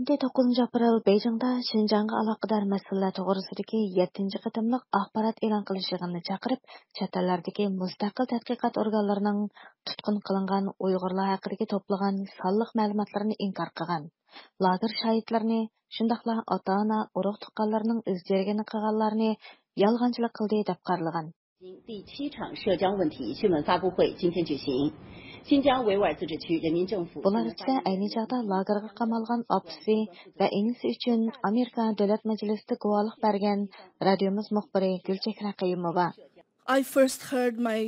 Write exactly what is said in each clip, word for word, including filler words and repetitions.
توققۇزىنچى ئاپرېل بېيجىڭدا شىنجاڭغا ئالاقىدار مەسىلىلەر توغرىسىدىكى يەتتىنچى قېتىملىق ئاخبارات ئېلان قىلىش يىغىنىنى چاقىرىپ، چەت ئەللەردىكى مۇستەقىل تەتقىقات ئورگانلىرىنىڭ تۇتقۇن قىلىنغان ئۇيغۇرلار ھەققىدىكى توپلىغان سانلىق مەلۇماتلىرىنى ئىنكار قىلغان، لاگېر شاھىتلىرىنى، شۇنداقلا ئاتا-ئانا، ئۇرۇق-تۇغقانلىرىنىڭ ئۆز جېرىگىنى قىلغانلارنى يالغانچىلىق قىلدى دەپ قارىلىغان. 第七场涉疆问题新闻发布会今天举行。新疆维吾尔自治区人民政府 بۇلار ئىچىدە ئەينى چاغدا لاگېرغا قامالغان ئاپىسى ۋە ئىنىسى ئۈچۈن ئامېرىكا دۆلەت مەجلىسىدە گۇۋاھلىق بەرگەن رادىيومىز مۇخبىرى گۈلچېھرە قېيۇموۋا. I first heard my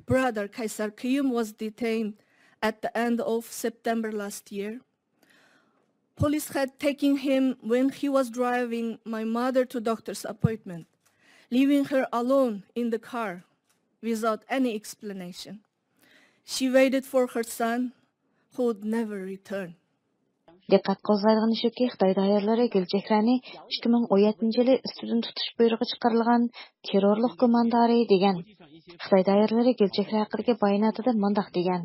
brother Kaysar Kayum was detained at the end of September last year. Police had taken him when he was driving my mother to doctor's appointment, leaving her alone in the car without any explanation. She waited for her son, who would never return. دىققەت قوزغايدىغىنى شۇكى، خىتاي دائىرىلىرى گۈلچېھرەنى ئىككى مىڭ ئون يەتتىنچى يىلى ئۈستىدىن تۇتۇش بۇيرۇقى چىقىرىلغان تېررورلۇق گۇماندارى دېگەن. خىتاي دائىرىلىرى گۈلچېھرە ھەققىدىكى باياناتىدا مۇنداق دېگەن: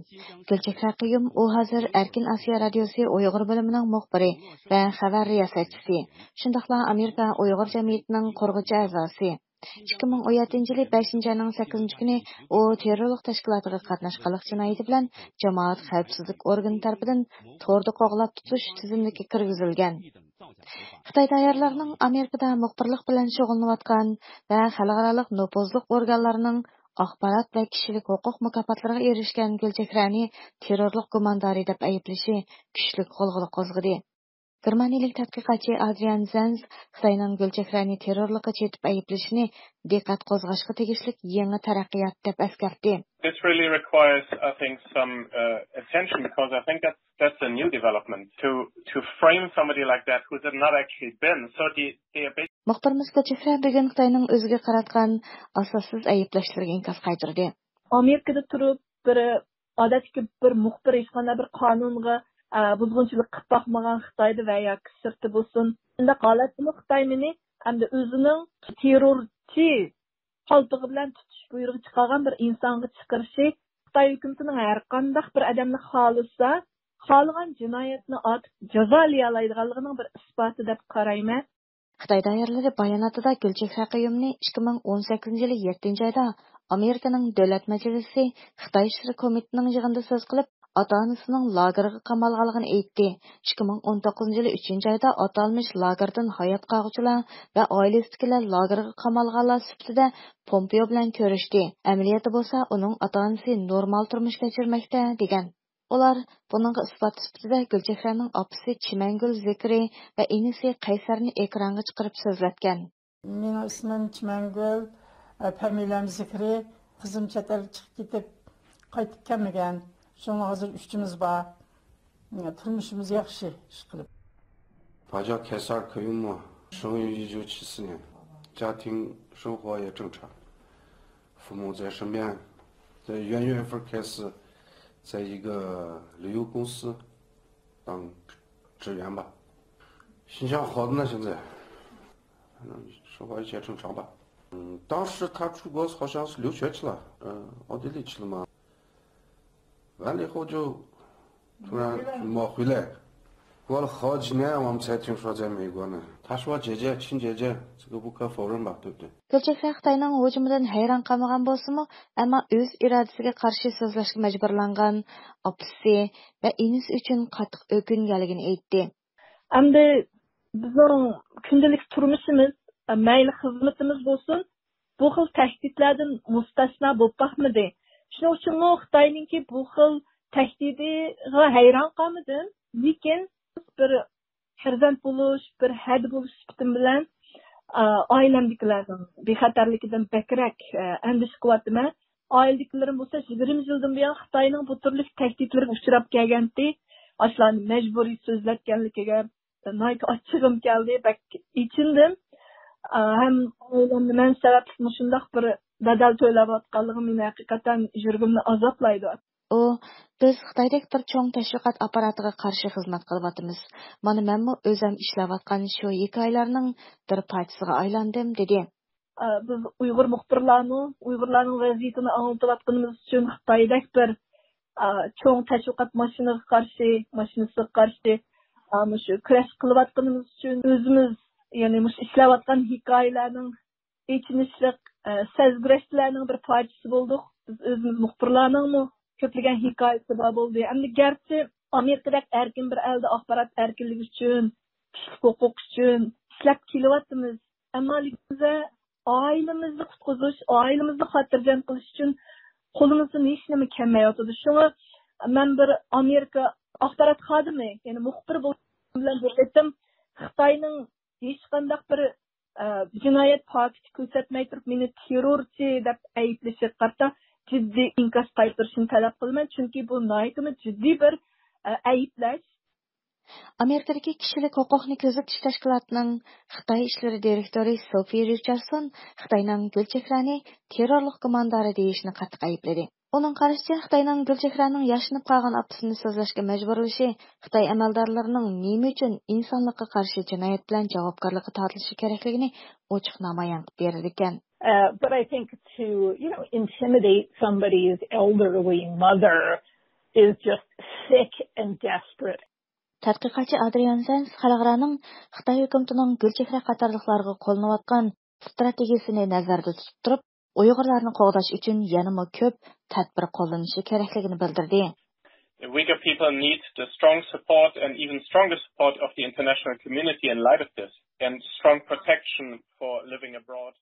گۈلچېھرە قېيۇم، ئۇ ھازىر ئەركىن ئاسىيا رادىيوسى ئۇيغۇر بۆلۈمىنىڭ مۇخبىرى ۋە خەۋەر رىياسەتچىسى، شۇنداقلا ئامېرىكا ئۇيغۇر جەمئىيىتىنىڭ قۇرغۇچى ئەزاسى. ئىككى مىڭ ئون يەتتىنچى يىلى بەشىنچى ئاينىڭ سەككىزىنچى كۈنى ئۇ تېررورلۇق تەشكىلاتىغا قاتناشقانلىق جىنايىتى بىلەن جامائەت خەۋپسىزلىك ئورگىنى تەرىپىدىن توردا قوغلاپ تۇتۇش تىزىملىكىگە كىرگۈزۈلگەن. خىتاي دائىرىلىرىنىڭ ئامېرىكىدا مۇخبىرلىق بىلەن شۇغۇللىنىۋاتقان ۋە خەلقئارالىق نوپۇزلۇق ئورگانلارنىڭ ئاخبارات ۋە كىشىلىك ھوقۇق مۇكاپاتلىرىغا ئېرىشكەن گۈلچېھرەنى تېررورلۇق گۇماندارى دەپ ئەيىبلىشى كۈچلۈك غۇلغۇلا قوزغىدى. گېرمانىيىلىك تەتقىقاتچى ئادرىيان زەنز خىتاينىڭ گۈلچېھرەنى تېررورلۇققا چېتىپ ئەيىبلىشىنى دىققەت قوزغاشقا تېگىشلىك يېڭى تەرەققىيات دەپ ئەسكەرتتى. This really requires, I think, some uh, attention, because I think that's that's a new development to to frame somebody like that who's not actually been. So the the big مۇخبىرىمىز گۈلچېھرە بۈگۈن خىتاينىڭ ئۆزىگە قاراتقان ئاساسسىز ئەيىبلەشلىرىگە ئىنكاس قايتۇردى. ئامېرىكىدا تۇرۇپ بىر ئادەتتىكى بىر مۇخبىر ھېچقانداق بىر قانۇنغا، ئە، بۇزغۇنچىلىق قىلىپ باقمىغان خىتايدا ۋە ياكى سىرتتا بولسۇن. شۇنداق ھالەتتىمۇ خىتاي مېنى ئەمدى ئۆزىنىڭ تېررورچى قالپىقى بىلەن تۇتۇش بۇيرۇقى چىقارغان بىر ئىنسانغا چىقىرىشى خىتاي ھۆكۈمىتىنىڭ ھەرقانداق بىر ئادەمنى خالىسا، خالىغان جىنايەتنى ئاتىپ جازالىيالايدىغانلىقىنىڭ بىر ئىسپاتى دەپ قارايمەن. خىتاي دائىرىلىرى باياناتىدا گۈلچېھرە قېيۇمنى ئىككى مىڭ ئون سەككىزىنچى يىلى يەتتىنچى ئايدا ئامېرىكىنىڭ دۆلەت مەجلىسى خىتاي ئىشلىرى كومىتېتىنىڭ يىغىنىدا سۆز قىلىپ، ئاتا-ئانىسىنىڭ لاگېرغا قامالغانلىقىنى ئېيتتى. ئىككى مىڭ ئون توققۇزىنچى يىلى ئۈچىنچى ئايدا ئاتالمىش لاگېردىن ھايات قالغۇچىلار ۋە ئائىلىسىدىكىلەر لاگېرغا قامالغانلار سۈپىتىدە پومپېئو بىلەن كۆرۈشتى. ئەمەلىيەتتە بولسا ئۇنىڭ ئاتا-ئانىسى نورمال تۇرمۇش كەچۈرمەكتە، دېگەن. ئۇلار بۇنىڭغا ئىسپات سۈپىتىدە گۈلچېھرەنىڭ ئاپىسى چىمەنگۈل زىكرى ۋە ئىنىسى قەيسەرنى ئېكرانغا چىقىرىپ سۆزلەتكەن. مېنىڭ ئىسمىم چىمەنگۈل، ئە، فامىلەم زىكرى. قىزىم چەت ئەلگە چىقىپ كېتىپ، قايتىپ كەلمىگەن. شۇڭا ھازىر ئۈچىمىز بار. تۇرمۇشىمىز ياخشى، ئىشقىلىپ. 他叫凯撒·科尤姆，生于一九七四年，家庭生活也正常，父母在身边。在元月份开始，在一个旅游公司当职员吧，心情好的呢，现在，反正生活一切正常吧。嗯，当时他出国好像是留学去了，嗯，奥地利去了嘛。完了以后就突然就没回来，过了好几年，我们才听说在美国呢。他说姐姐、亲姐姐，这个无可否认吧，对不对？ گۈلچېھرە خىتاينىڭ ھۇجۇمىدىن ھەيران قالمىغان بولسىمۇ، ئەمما ئۆز ئىرادىسىگە قارشى سۆزلەشكە مەجبۇرلانغان ئاپىسى ۋە ئىنىسى ئۈچۈن قاتتىق ئۆكۈنگەنلىكىنى ئېيتتى. ئەمدى بىزنىڭ كۈندىلىك تۇرمۇشىمىز، مەيلى خىزمىتىمىز بولسۇن، بۇ خىل تەھدىتلەردىن مۇستەسنا بولۇپ باقمىدى. شۇنىڭ ئۈچۈنمۇ خىتاينىڭكى بۇ خىل تەھدىتىغا ھەيران قالمىدىم. لېكىن بىر پەرزەنت بولۇش، بىر ھەدە بولۇش سۈپىتىم بىلەن، ئا، ئائىلەمدىكىلەرنىڭ بىخەتەرلىكىدىن بەكرەك، ئە، ئەندىشە قىلىۋاتىمەن. ئائىلىدىكىلىرىم بولسا يىگىرمە يىلدىن بۇيان خىتاينىڭ بۇ تۈرلۈك تەھدىتلىرىگە ئۇچراپ كەلگەنتى. ئاشۇلارنى مەجبۇرىي سۆزلەتكەنلىكىگە ناھايىتى ئاچچىقىم كەلدى، بەك ئېچىندىم. ئا، ھەم ئائىلەمدە مەن سەۋەبلىك مۇشۇنداق بىر بەدەل تۆلەۋاتقانلىقىم مېنى ھەقىقەتەن يۈرىكىمنى ئازابلايدۇ. ئۇ، بىز خىتايدەك بىر چوڭ تەشۋىقات ئاپپاراتىغا قارشى خىزمەت قىلىۋاتىمىز. مانا مەنمۇ ئۆزۈم ئىشلەۋاتقان شۇ ھېكايىلەرنىڭ بىر پارچىسىغا ئايلاندىم، دېدى. ئا، بىز ئۇيغۇر مۇخبىرلارمۇ ئۇيغۇرلارنىڭ ۋەزىيىتىنى ئاڭلىتىۋاتقىنىمىز ئۈچۈن خىتايدەك بىر، ئا، چوڭ تەشۋىقات ماشىنىغا قارشى، ماشىنىسىغا قارشى، مۇشۇ كۈرەش قىلىۋاتقىنىمىز ئۈچۈن ئۆزىمىز، يەنى مۇشۇ ئىشلەۋاتقان ھېكايىلەرنىڭ ئېچىنىشلىق، ئە، سەزگۈرەشلەرنىڭ بىر پارچىسى بولدۇق. بىز ئۆزىمىز مۇخبىرلارنىڭمۇ كۆپلىگەن ھېكايىسى بار بولدى. ئەمدى گەرچە ئامېرىكىدەك ئەركىن بىر ئەلدە ئاخبارات ئەركىنلىكى ئۈچۈن، كىشىلىك ھوقۇق ئۈچۈن ئىشلەپ كېلىۋاتىمىز. ئەمما لېكىن بىزە ئائىلىمىزنى قۇتقۇزۇش، ئائىلىمىزنى خاتىرجەم قىلىش ئۈچۈن قولىمىزدىن ھېچ نېمە كەلمەيۋاتىدۇ. شۇڭا مەن بىر ئامېرىكا ئاخبارات خادىمى، يەنى مۇخبىر بولغان بىلەن بىر قېتىم خىتاينىڭ ھېچقانداق بىر، ئە، جىنايەت پاكىتى كۆرسەتمەي تۇرۇپ، مېنى تېررورچى دەپ ئەيىبلىشىگە قارىتا جىددىي ئىنكاس قايتۇرۇشنى تەلەپ قىلىمەن، چۈنكى بۇ ناھايىتىمۇ جىددىي بىر، ئە، ئەيىبلەش. ئامېرىكىدىكى كىشىلىك ھوقۇقنى كۆزىتىش تەشكىلاتىنىڭ خىتاي ئىشلىرى دىرېكتورى سوفىي رىچاردسون خىتاينىڭ گۈلچېھرەنى تېررورلۇق گۇماندارى دېيىشنى قاتتىق ئەيىبلىدى. ئۇنىڭ قارىشىچە، خىتاينىڭ گۈلچېھرەنىڭ ياشىنىپ قالغان ئاپىسىنى سۆزلەشكە مەجبۇرلىشى خىتاي ئەمەلدارلىرىنىڭ نېمە ئۈچۈن ئىنسانلىققا قارشى جىنايەت بىلەن جاۋابكارلىققا تارتىلىشى كېرەكلىكىنى ئوچۇق نامايان قىلىپ بېرىدىكەن. Uh, but I think to, you know, intimidate somebody's elderly mother is just sick and desperate. تەتقىقاتچى ئادرىيان سەنس خەلقئارانىڭ خىتاي ھۆكۈمىتىنىڭ گۈلچېھرە قاتارلىقلارغا قوللىنىۋاتقان ئىستراتېگىيىسىنى نەزەردە تۇتۇپ تۇرۇپ، ئۇيغۇرلارنى قوغداش ئۈچۈن يەنىمۇ كۆپ تەدبىر قوللىنىشى كېرەكلىكىنى بىلدۈردى. Uyghur people need the strong support and even stronger support of the international community in light of this, and strong protection for living abroad.